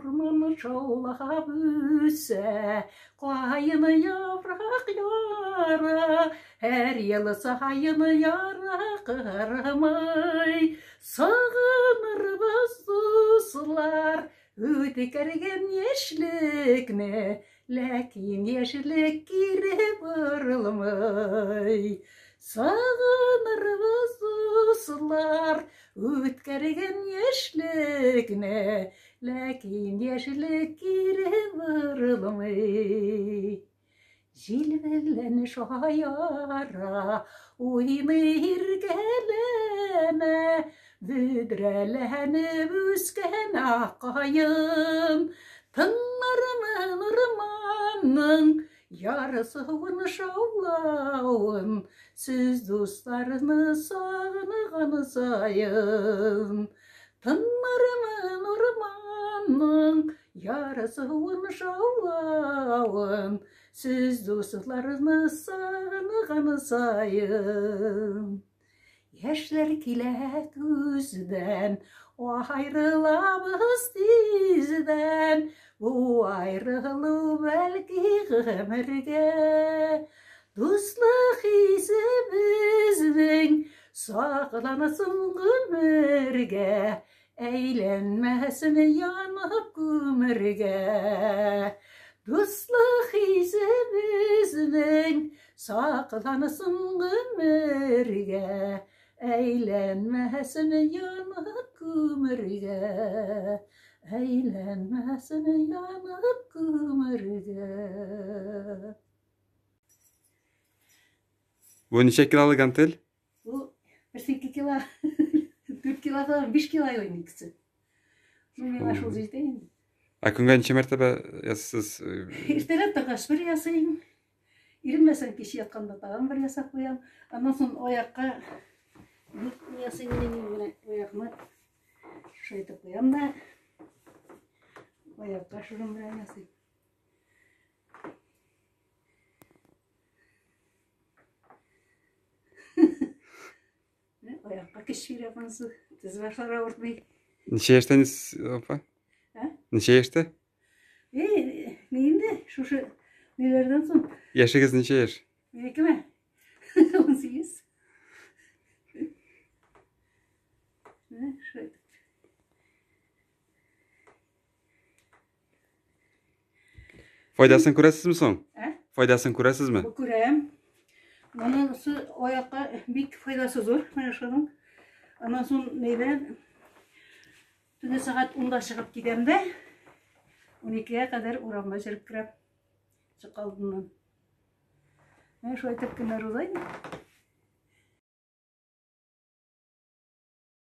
Урман шаулап үсә, каен яфрак яра, һәр ел саен яра кырмый. Сагынырбыз, дуслар, үткәргән яшьлекне, ләкин яшьлек кире борылмый. Сагынырбыз, дуслар, үткәргән яшьлекне, ләкин яшьлек кире борылмый. Җил белән шаяра, уйный иркәләнә, бөдрәләнеп үскән ак каен. Тыңлармын урманның ярсуын, шаулавын, сез дусларны сагынган саен. Тыңлармын урманның ярсуын, шаулавын, сез дусларны сагынган саен. Яшьләр килә күздән, аерылабыз тиздән. Бу аерылу бәлки гомергә. Дуслык хисе безнең саклансын гомергә, әйләнмәсен янып күмергә. Дуслык хисе безнең саклансын гомергә, әйләнмәсен янып күмергә, әйләнмәсен янып күмергә. Бу ничә килолы гантель? Бу берсе 2 кило, 4 кило falan, 5 кило икесе. Ну, миңа шул җитә инде. Ә көнгә ничә мәртәбә ясыйсыз? Иртәләп торгач бер ясыйм. Иренмәсәм, кич ятканда тагын бер ясап куям. Аннан соң аякка ясыйм инде мин, менә аякны шулай итеп куям да аякка шуның белән ясыйм. Аякка көч бирә монысы. Тез башлар авыртмый. Ничә яшьтә апа? Ә? Ничә яшьтә? Эй, ни инде, шушы ниләрдән соң? Яшегез ничә яшь? Минекеме? 18. Менә шулай итеп. Файдасын күрәсезме соң? Ә? Файдасын күрәсезме? Бу күрәм. Монысы аякка бик файдасы зур, менә шуның. Аннан соң нидән төнге сәгать 10-да чыгып китәм дә, 12-гә кадәр урамда йөреп керәм. Чык алдыннан. Менә шулай итеп көннәр уза инде.